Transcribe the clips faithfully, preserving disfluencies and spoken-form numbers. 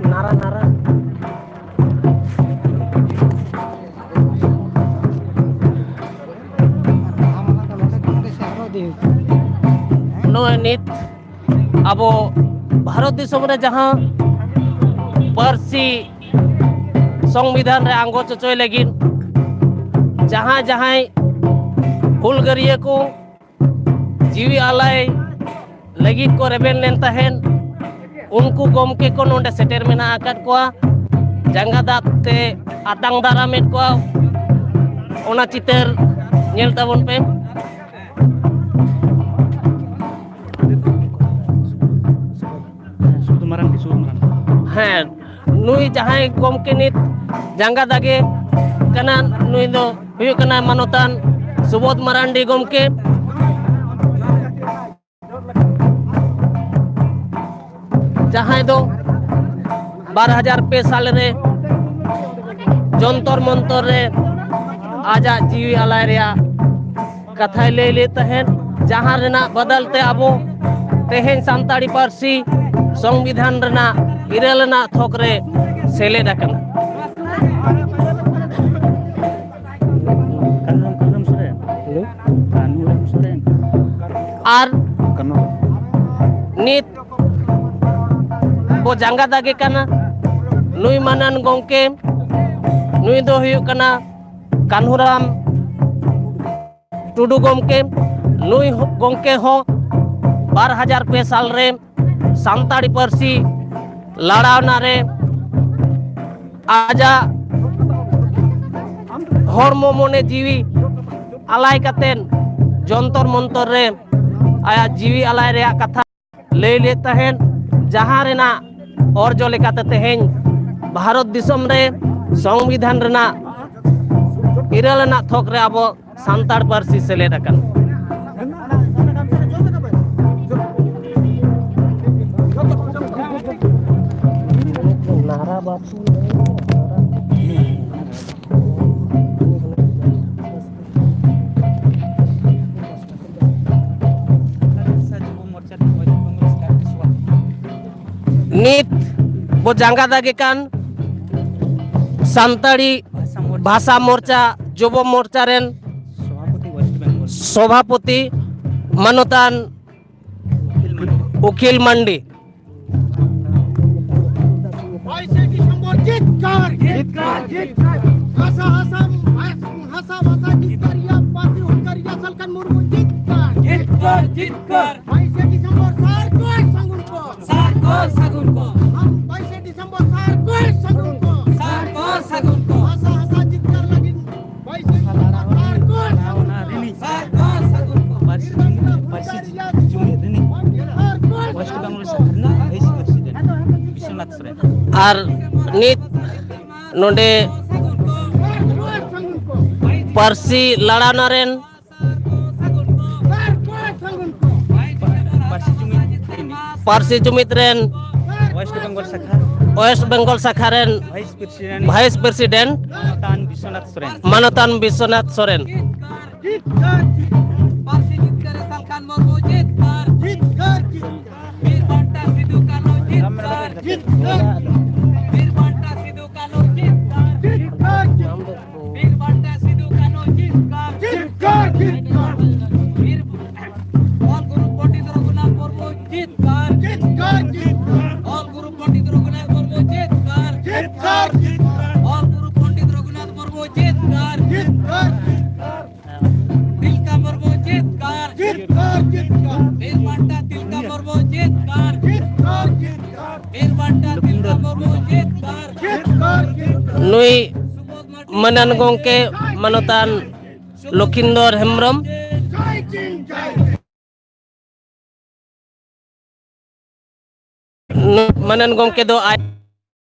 ᱱᱟᱨᱟ ᱱᱟᱨᱟ᱾ ᱱᱚᱜᱼᱚᱭ ᱱᱤᱛ ᱟᱵᱚ ᱵᱷᱟᱨᱚᱛ ᱫᱤᱥᱚᱢ ᱨᱮ ᱡᱟᱦᱟᱸ ᱯᱟᱹᱨᱥᱤ ᱥᱚᱝᱵᱤᱫᱷᱟᱱ ᱨᱮ ᱟᱸᱜᱚᱪ ᱦᱚᱪᱚᱭ ᱞᱟᱹᱜᱤᱫ ᱡᱟᱦᱟᱸ ᱡᱟᱦᱟᱸᱭ ᱦᱩᱞᱜᱟᱹᱨᱤᱭᱟᱹ ᱠᱚ ᱡᱤᱣᱤ ᱟᱞᱟᱭ ᱞᱟᱹᱜᱤᱫ ᱠᱚ ᱨᱮᱵᱮᱱ ᱞᱮᱱ ᱛᱟᱦᱮᱸᱫ, ᱩᱱᱠᱩ ᱜᱚᱢᱠᱮ ᱠᱚ ᱱᱚᱰᱮ ᱥᱮᱴᱮᱨ ᱢᱮᱱᱟᱜ ᱟᱠᱟᱫ ᱠᱚᱣᱟ᱾ ᱡᱟᱸᱜᱟ ᱫᱟᱵ ᱛᱮ ᱟᱛᱟᱝ ᱫᱟᱨᱟᱢᱮᱫ ᱠᱚᱣᱟ᱾ ᱚᱱᱟ ᱪᱤᱛᱟᱹᱨ ᱧᱮᱞ ᱛᱟᱵᱚᱱ ᱯᱮ᱾ ᱥᱩᱫᱷᱩ ᱢᱟᱨᱟᱝᱰᱤ, ᱥᱩᱫᱷᱩ ᱢᱟᱨᱟᱝᱰᱤ᱾ ᱦᱮᱸ, ᱱᱩᱭ ᱡᱟᱦᱟᱸᱭ ᱜᱚᱢᱠᱮ ᱱᱤᱛ ᱡᱟᱸᱜᱟ ᱫᱟᱜᱮ ᱠᱟᱱᱟ, ᱱᱩᱭ ᱫᱚ ᱦᱩᱭᱩᱜ ᱠᱟᱱᱟ ᱢᱟᱱᱚᱛᱟᱱ ᱥᱩᱵᱳᱫᱷ ᱢᱟᱨᱟᱱᱰᱤ ᱜᱚᱢᱠᱮ, ᱡᱟᱦᱟᱸᱭ ᱫᱚ ᱵᱟᱨ ᱦᱟᱡᱟᱨ ᱯᱮ ᱥᱟᱞ ᱨᱮ ᱡᱚᱱᱛᱚᱨ ᱢᱚᱱᱛᱚᱨ ᱨᱮ ᱟᱡᱟᱜ ᱡᱤᱣᱤ ᱟᱞᱟᱭ ᱨᱮᱭᱟᱜ ᱠᱟᱛᱷᱟᱭ ᱞᱟᱹᱭ ᱞᱮᱫ ᱛᱟᱦᱮᱸᱫ, ᱡᱟᱦᱟᱸ ᱨᱮᱱᱟᱜ ᱵᱟᱫᱟᱞ ᱛᱮ ᱟᱵᱚ ᱛᱮᱦᱮᱧ ᱥᱟᱱᱛᱟᱲᱤ ᱯᱟᱹᱨᱥᱤ ᱥᱚᱝᱵᱤᱫᱷᱟᱱ ᱨᱮᱱᱟᱜ ᱤᱨᱟᱹᱞ ᱟᱱᱟᱜ ᱛᱷᱚᱠ ᱨᱮ ᱥᱮᱞᱮᱫ ᱟᱠᱟᱱᱟ᱾ ᱠᱟᱹᱱᱦᱩᱨᱟᱢ, ᱠᱟᱹᱱᱦᱩᱨᱟᱢ ᱥᱚᱨᱮᱱ᱾ ᱦᱮᱞᱳ᱾ ᱠᱟᱹᱱᱦᱩᱨᱟᱢ ᱥᱚᱨᱮᱱ᱾ ᱟᱨ ᱠᱟᱹᱱᱦᱩ᱾ ᱱᱤᱛ ᱵᱚ ᱡᱟᱸᱜᱟ ᱫᱟᱜᱮ ᱠᱟᱱᱟ᱾ ᱱᱩᱭ ᱢᱟᱱᱟᱱ ᱜᱚᱢᱠᱮ, ᱱᱩᱭ ᱫᱚ ᱦᱩᱭᱩᱜ ᱠᱟᱱᱟ ᱠᱟᱹᱱᱦᱩᱨᱟᱢ ᱴᱩᱰᱩ ᱜᱚᱢᱠᱮ᱾ ᱱᱩᱭ ᱦᱚ-, ᱜᱚᱢᱠᱮ ᱦᱚᱸ ᱵᱟᱨ ᱦᱟᱡᱟᱨ ᱯᱮ ᱥᱟᱞ ᱨᱮ ᱥᱟᱱᱛᱟᱲᱤ ᱯᱟᱹᱨᱥᱤ ᱞᱟᱲᱟᱣᱱᱟ ᱨᱮ ᱟᱡᱟᱜ ᱦᱚᱲᱢᱚ ᱢᱚᱱᱮ ᱡᱤᱣᱤ ᱟᱞᱟᱭ ᱠᱟᱛᱮᱱ ᱡᱚᱱᱛᱚᱨ ᱢᱚᱱᱛᱚᱨ ᱨᱮ ᱟᱭᱟᱜ ᱡᱤᱣᱤ ᱟᱞᱟᱭ ᱨᱮᱭᱟᱜ ᱠᱟᱛᱷᱟ ᱞᱟᱹᱭ ᱞᱮᱫ ᱛᱟᱦᱮᱸᱫ, ᱡᱟᱦᱟᱸ ᱨᱮᱱᱟᱜ ᱚᱨᱡᱚ ᱞᱮᱠᱟᱛᱮ ᱛᱮᱦᱮᱧ ᱵᱷᱟᱨᱚᱛ ᱫᱤᱥᱚᱢ ᱨᱮ ᱥᱚᱝᱵᱤᱫᱷᱟᱱ ᱨᱮᱱᱟᱜ ᱤᱨᱟᱹᱞ ᱟᱱᱟᱜ ᱛᱷᱚᱠ ᱨᱮ ᱟᱵᱚ ᱥᱟᱱᱛᱟᱲ ᱯᱟᱹᱨᱥᱤ ᱥᱮᱞᱮᱫ ᱟᱠᱟᱱᱟ᱾ ᱱᱤᱛ ᱵᱚ ᱡᱟᱸᱜᱟ ᱫᱟᱜᱮ ᱠᱟᱱ ᱥᱟᱱᱛᱟᱲᱤ ᱵᱷᱟᱥᱟ ᱢᱚᱨᱪᱟ ᱡᱩᱵᱚ ᱢᱚᱨᱪᱟ ᱨᱮᱱ ᱥᱚᱵᱷᱟᱯᱚᱛᱤ ᱢᱟᱱᱚᱛᱟᱱ ᱩᱠᱤᱞ ᱢᱟᱱᱰᱤ᱾ ᱵᱟᱭᱤᱥᱮ ᱰᱤᱥᱮᱢᱵᱚᱨ ᱡᱤᱛᱠᱟᱨ, ᱡᱤᱛᱠᱟᱨ, ᱡᱤᱛᱠᱟᱨ᱾ ᱦᱟᱥᱟ, ᱦᱟᱥᱟ, ᱦᱟᱥᱟ ᱵᱷᱟᱥᱟ ᱡᱤᱛᱠᱟᱹᱨᱤᱭᱟᱹ ᱯᱟᱹᱨᱥᱤ ᱦᱩᱞᱜᱟᱹᱨᱤᱭᱟᱹ ᱥᱟᱞᱠᱷᱟᱱ ᱢᱩᱨᱢᱩ ᱡᱤᱛᱠᱟᱨ, ᱡᱤᱛᱠᱟᱨ, ᱡᱤᱛᱠᱟᱨ᱾ ᱵᱟᱭᱤᱥᱮ ᱰᱤᱥᱮᱢᱵᱚᱨ ᱥᱟᱨ ᱠᱚ ᱥᱟᱹᱜᱩᱱ ᱠᱚ, ᱥᱟᱨ ᱠᱚ ᱥᱟᱹᱜᱩᱱ ᱠᱚ᱾ ᱟᱢ ᱵᱟᱭᱤᱥᱮ ᱰᱤᱥᱮᱢᱵᱚᱨ ᱥᱟᱨ ᱠᱚ ᱥᱟᱹᱜᱩᱱ ᱠᱚ, ᱥᱟᱨ ᱠᱚ ᱥᱟᱹᱜᱩᱱ ᱠᱚ᱾ ᱦᱟᱥᱟ, ᱦᱟᱥᱟ ᱡᱤᱛᱠᱟᱹᱨ ᱞᱟᱹᱜᱤᱫ ᱵᱟᱭᱤᱥᱮ ᱰᱤᱥᱮᱢᱵᱚᱨ ᱥᱟᱨ ᱠᱚ ᱥᱟᱹᱜᱩᱱ ᱠᱚ, ᱥᱟᱨ ᱠᱚ ᱥᱟᱹᱜᱩᱱ ᱠᱚ᱾ ᱯᱟᱹᱨᱥᱤ ᱡᱩᱢᱤᱫ, ᱯᱟᱹᱨᱥᱤ ᱡᱩᱢᱤᱫ ᱨᱤᱱᱤᱡ ᱥᱟᱨ ᱠᱚ ᱥᱟᱹᱜᱩᱱ ᱠᱚ᱾ ᱵᱤᱥᱥᱚᱱᱟᱛᱷ ᱥᱚᱨᱮᱱ᱾ ᱟᱨ ᱱᱤᱛ ᱱᱚᱰᱮ ᱯᱟᱹᱨᱥᱤ ᱞᱟᱲᱟᱣᱱᱟ ᱨᱮᱱ ᱯᱟᱹᱨᱥᱤ ᱡᱩᱢᱤᱫ ᱨᱮᱱ ᱳᱭᱮᱥᱴ ᱵᱮᱝᱜᱚᱞ ᱥᱟᱠᱷᱟ ᱳᱭᱮᱥᱴ ᱵᱮᱝᱜᱚᱞ ᱥᱟᱠᱷᱟ ᱨᱮᱱ ᱵᱷᱟᱭᱤᱥ ᱯᱨᱮᱥᱤᱰᱮᱱᱴ ᱵᱷᱟᱭᱤᱥ ᱯᱨᱮᱥᱤᱰᱮᱱᱴ ᱢᱟᱱᱚᱛᱟᱱ ᱵᱤᱥᱥᱚᱱᱟᱛᱷ ᱥᱚᱨᱮᱱ᱾ ᱢᱟᱱᱚᱛᱟᱱ ᱵᱤᱥᱥᱚᱱᱟᱛᱷ ᱥᱚᱨᱮᱱ᱾ ᱡᱤᱛᱠᱟᱹᱨ, ᱡᱤᱛᱠᱟᱹᱨ᱾ ᱯᱟᱹᱨᱥᱤ ᱡᱤᱛᱠᱟᱹᱨ ᱨᱮ ᱥᱟᱞᱠᱷᱟᱱ ᱢᱩᱨᱢᱩ ᱡᱤᱛᱠᱟᱹᱨ᱾ ᱡᱤᱛᱠᱟᱹᱨ, ᱡᱤᱛᱠᱟᱹᱨ᱾ ᱵᱤᱨ ᱵᱟᱱᱴᱟ ᱥᱤᱫᱩ ᱠᱟᱹᱱᱦᱩ ᱡᱤᱛᱠᱟᱹᱨ᱾ ᱡᱤᱛᱠᱟᱹᱨ, ᱡᱤᱛᱠᱟᱹᱨ᱾ ᱵᱤᱨ ᱵᱟᱱᱴᱟ ᱥᱤᱫᱩ ᱠᱟᱹᱱᱦᱩ ᱡᱤᱛᱠᱟᱹᱨ᱾ ᱡᱤᱛᱠᱟᱹᱨ, ᱡᱤᱛᱠᱟᱹᱨ᱾ ᱵᱤᱨ ᱵᱟᱱᱴᱟ ᱥᱤᱫᱩ ᱠᱟᱹᱱᱦᱩ ᱡᱤᱛᱠᱟᱹᱨ᱾ ᱡᱤᱛᱠᱟᱹᱨ, ᱡᱤᱛᱠᱟᱹᱨ᱾ ᱵᱤᱨ, ᱚᱞ ᱜᱩᱨᱩ ᱯᱚᱱᱰᱤᱛ ᱨᱚᱜᱷᱩᱱᱟᱛᱷ ᱢᱩᱨᱢᱩ ᱡᱤᱛᱠᱟᱹᱨ᱾ ᱡᱤᱛᱠᱟᱹᱨ, ᱡᱤᱛᱠᱟᱹᱨ᱾ ᱚᱞ ᱜᱩᱨᱩ ᱯᱚᱱᱰᱤᱛ ᱨᱚᱜᱷᱩᱱᱟᱛᱷ ᱢᱩᱨᱢᱩ ᱡᱤᱛᱠᱟᱹᱨ᱾ ᱡᱤᱛᱠᱟᱹᱨ, ᱡᱤᱛᱠᱟᱹᱨ᱾ ᱚᱞ ᱜᱩᱨᱩ ᱯᱚᱱᱰᱤᱛ ᱨᱚᱜᱷᱩᱱᱟᱛᱷ ᱢᱩᱨᱢᱩ ᱡᱤᱛᱠᱟᱹᱨ᱾ ᱡᱤᱛᱠᱟᱹᱨ, ᱡᱤᱛᱠᱟᱹᱨ᱾ ᱛᱤᱞᱠᱟ ᱢᱩᱨᱢᱩ ᱡᱤᱛᱠᱟᱹᱨ᱾ ᱡᱤᱛᱠᱟᱹᱨ, ᱡᱤᱛᱠᱟᱹᱨ᱾ ᱵᱤᱨ ᱵᱟᱱᱴᱟ ᱛᱤᱞᱠᱟ ᱢᱩᱨᱢᱩ ᱡᱤᱛᱠᱟᱹᱨ᱾ ᱡᱤᱛᱠᱟᱹᱨ, ᱡᱤᱛᱠᱟᱹᱨ᱾ ᱵᱤᱨ ᱵᱟᱱᱴᱟ ᱛᱤᱞᱠᱟ ᱢᱩᱨᱢᱩ ᱡᱤᱛᱠᱟᱹᱨ᱾ ᱡᱤᱛᱠᱟᱹᱨ, ᱡᱤᱛᱠᱟᱹᱨ᱾ ᱱᱩᱭ ᱥᱩᱵᱳᱫᱷ ᱢᱟᱨᱰᱤ ᱢᱟᱹᱱᱟᱱ ᱜᱚᱢᱠᱮ ᱢᱟᱱᱚᱛᱟᱱ ᱞᱚᱠᱷᱤᱱᱫᱚᱨ ᱦᱮᱢᱵᱨᱚᱢ᱾ ᱡᱟᱭ ᱪᱤᱱ, ᱡᱟᱭ᱾ ᱱᱩ-, ᱢᱟᱹᱱᱟᱱ ᱜᱚᱢᱠᱮ ᱫᱚ ᱟᱡ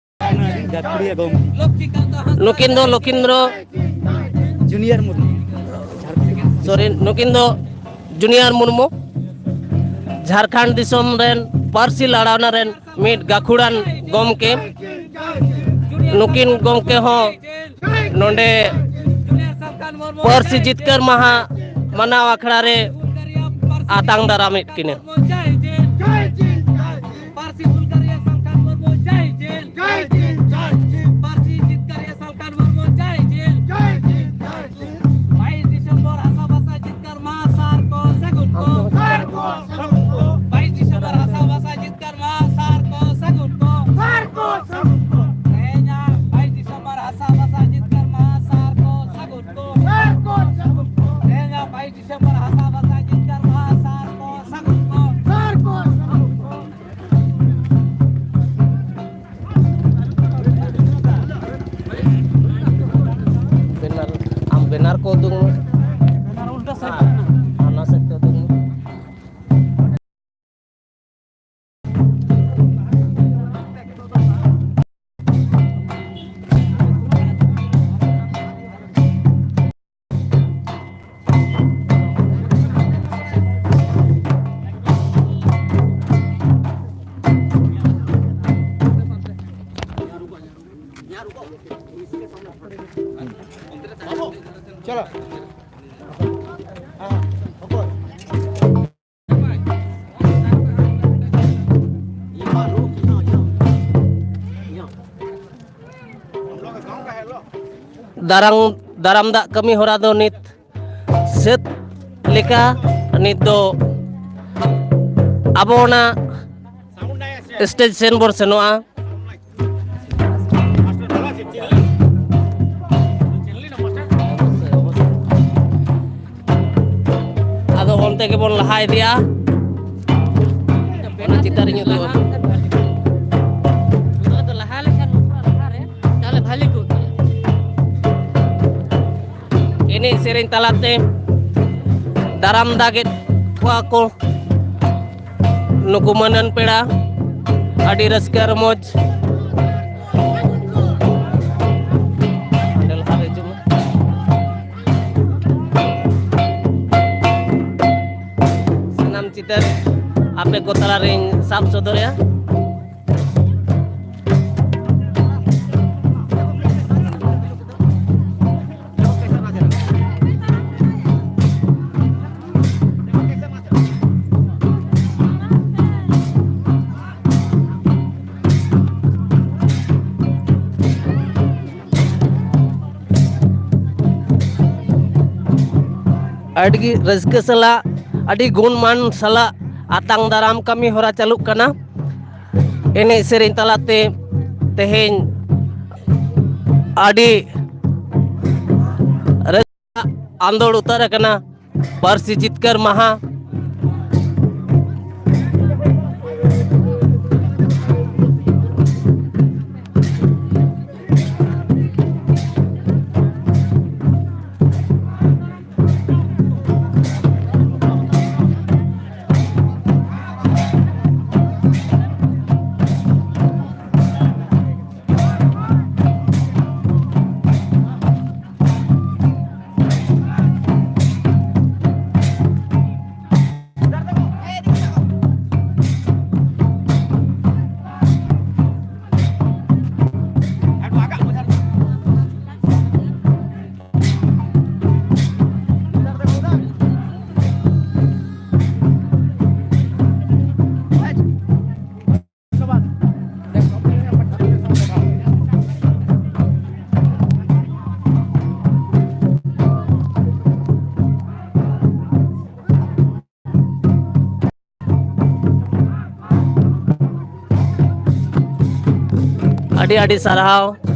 ᱜᱟᱹᱠᱷᱩᱲᱤᱭᱟᱹ ᱜᱚᱢᱠᱮ᱾ ᱱᱩᱠᱤᱱ ᱫᱚ ᱞᱚᱠᱷᱤᱱᱫᱨᱚ ᱡᱩᱱᱤᱭᱟᱨ ᱢᱩᱨᱢᱩ᱾ ᱥᱚᱨᱮᱱ, ᱱᱩᱠᱤᱱ ᱫᱚ ᱡᱩᱱᱤᱭᱟᱨ ᱢᱩᱨᱢᱩ, ᱡᱷᱟᱲᱠᱷᱚᱸᱰ ᱫᱤᱥᱚᱢ ᱨᱮᱱ ᱯᱟᱹᱨᱥᱤ ᱞᱟᱲᱟᱣᱱᱟ ᱨᱮᱱ ᱢᱤᱫ ᱜᱟᱹᱠᱷᱩᱲᱟᱱ ᱜᱚᱢᱠᱮ᱾ ᱱᱩᱠᱤᱱ ᱜᱚᱢᱠᱮ ᱦᱚᱸ ᱱᱚᱰᱮ ᱯᱟᱹᱨᱥᱤ ᱡᱤᱛᱠᱟᱹᱨ ᱢᱟᱦᱟ ᱢᱟᱱᱟᱣ ᱟᱠᱷᱲᱟ ᱨᱮ ᱟᱛᱟᱝ ᱫᱟᱨᱟᱢᱮᱫ ᱠᱤᱱᱟ᱾ ᱯᱟᱹᱨᱥᱤ ᱦᱩᱞᱜᱟᱹᱨᱤᱭᱟᱹ ᱥᱟᱞᱠᱷᱟᱱ ᱢᱩᱨᱢᱩ ᱡᱟᱭ ᱡᱤᱞ᱾ ᱡᱟᱭ ᱡᱤᱞ, ᱡᱟᱭ ᱡᱤᱞ᱾ ᱯᱟᱹᱨᱥᱤ ᱡᱤᱛᱠᱟᱹᱨᱤᱭᱟᱹ ᱥᱟᱞᱠᱷᱟᱱ ᱢᱩᱨᱢᱩ ᱡᱟᱭ ᱡᱤᱞ᱾ ᱡᱟᱭ ᱡᱤᱞ, ᱡᱟᱭ ᱡᱤᱞ᱾ ᱵᱟᱭᱤᱥ ᱰᱤᱥᱮᱢᱵᱚᱨ ᱦᱟᱥᱟ ᱵᱷᱟᱥᱟ ᱡᱤᱛᱠᱟᱹᱨ ᱢᱟᱦᱟ ᱥᱟᱨ ᱠᱚ ᱥᱟᱹᱜᱩᱱ ᱠᱚ᱾ ᱥᱟᱨ ᱠᱚ ᱥᱟᱹᱜᱩᱱ ᱠᱚ᱾ ᱵᱟᱭᱤᱥ ᱰᱤᱥᱮᱢᱵᱚᱨ ᱦᱟᱥᱟ ᱵᱷᱟᱥᱟ ᱡᱤᱛᱠᱟᱹᱨ ᱢᱟᱦᱟ ᱥᱟᱨ ᱠᱚ ᱥᱟᱹᱜᱩᱱ ᱠᱚ᱾ ᱥᱟᱨ ᱠᱚ ᱥᱟᱹᱜᱩᱱ ᱠᱚ᱾ ᱛᱮᱦᱮᱧᱟᱜ ᱵᱟᱭᱤᱥ ᱰᱤᱥᱮᱢᱵᱚᱨ ᱦᱟᱥᱟ ᱵᱷᱟᱥᱟ ᱡᱤᱛᱠᱟᱹᱨ ᱢᱟᱦᱟ ᱥᱟᱨ ᱠᱚ ᱥᱟᱹᱜᱩᱱ ᱠᱚ᱾ ᱥᱟᱨ ᱠᱚ ᱥᱟᱹᱜᱩᱱ ᱠᱚ᱾ ᱛᱮᱦᱮᱧᱟᱜ ᱵᱟᱭᱤᱥ ᱰᱤᱥᱮᱢᱵᱚᱨ ᱦᱟᱥᱟ ᱵᱷᱟᱥᱟ ᱡᱤᱛᱠᱟᱹᱨ ᱢᱟᱦᱟ ᱥᱟᱨ ᱠᱚ ᱥᱟᱹᱜᱩᱱ ᱠᱚ᱾ ᱥᱟᱨ ᱠᱚ ᱥᱟᱹᱜᱩᱱ ᱠᱚ᱾ ᱵᱮᱱᱟᱨ, ᱟᱢ ᱵᱮᱱᱟᱨ ᱠᱚ ᱩᱫᱩᱜ ᱢᱮ᱾ ᱵᱮᱱᱟᱨ ᱩᱞᱴᱟ side ᱨᱮ ᱢᱮᱱᱟᱜᱼᱟ᱾ ᱦᱟᱱᱟ side ᱛᱮ ᱩᱫᱩᱜ ᱢᱮ᱾ चलो। हाँ, हाँ, ऊपर। ᱫᱟᱨᱟᱝ, ᱫᱟᱨᱟᱢ ᱫᱟᱜ ᱠᱟᱹᱢᱤ ᱦᱚᱨᱟ ᱫᱚ ᱱᱤᱛ ᱥᱟᱹᱛ ᱞᱮᱠᱟ᱾ ᱱᱤᱛ ᱫᱚ ᱟᱵᱚ ᱚᱱᱟ stage ᱥᱮᱱ ᱵᱚᱱ ᱥᱮᱱᱚᱜᱼᱟ᱾ ᱟᱫᱚ ᱚᱱᱛᱮ ᱜᱮᱵᱚᱱ ᱞᱟᱦᱟ ᱤᱫᱤᱜᱼᱟ᱾ ᱚᱱᱟ ᱪᱮᱛᱟᱱ ᱨᱤᱧ ᱩᱫᱩᱜ ᱟᱵᱚᱱᱟ᱾ ᱱᱚᱣᱟ ᱫᱚ ᱞᱟᱦᱟ ᱞᱮᱠᱷᱟᱱ ᱱᱚᱝᱠᱟ ᱞᱟᱦᱟ ᱨᱮ, ᱛᱟᱦᱞᱮ ᱵᱷᱟᱞᱤ ᱠᱚᱜ ᱜᱮᱭᱟ᱾ ᱮᱱᱮᱡ ᱥᱮᱨᱮᱧ ᱛᱟᱞᱟᱛᱮ ᱫᱟᱨᱟᱢ ᱫᱟᱜᱮᱫ ᱠᱚᱣᱟ ᱠᱚ ᱱᱩᱠᱩ ᱢᱟᱹᱱᱟᱱ ᱯᱮᱲᱟ᱾ ᱟᱹᱰᱤ ᱨᱟᱹᱥᱠᱟᱹ ᱨᱚᱢᱚᱡᱽ᱾ ᱦᱟᱸᱰᱮ ᱞᱟᱦᱟ ᱨᱮ ᱦᱤᱡᱩᱜ ᱢᱮ᱾ ᱥᱟᱱᱟᱢ ᱪᱤᱛᱟᱹᱨ ᱟᱯᱮ ᱠᱚ ᱛᱟᱞᱟᱨᱤᱧ ᱥᱟᱵ ᱥᱚᱫᱚᱨᱮᱜᱼᱟ᱾ ᱟᱹᱰᱤ ᱨᱟᱹᱥᱠᱟᱹ ᱥᱟᱞᱟᱜ, ᱟᱹᱰᱤ ᱜᱩᱱ ᱢᱟᱱ ᱥᱟᱞᱟᱜ ᱟᱛᱟᱝ ᱫᱟᱨᱟᱢ ᱠᱟᱹᱢᱤ ᱦᱚᱨᱟ ᱪᱟᱹᱞᱩᱜ ᱠᱟᱱᱟ᱾ ᱮᱱᱮᱡ ᱥᱮᱨᱮᱧ ᱛᱟᱞᱟᱛᱮ ᱛᱮᱦᱮᱧ ᱟᱹᱰᱤ ᱨᱟᱹᱥᱠᱟᱹ ᱟᱸᱫᱳᱲ ᱩᱛᱟᱹᱨ ᱟᱠᱟᱱᱟ ᱯᱟᱹᱨᱥᱤ ᱡᱤᱛᱠᱟᱹᱨ ᱢᱟᱦᱟ᱾ ᱟᱹᱰᱤ ᱟᱹᱰᱤ ᱥᱟᱨᱦᱟᱣ᱾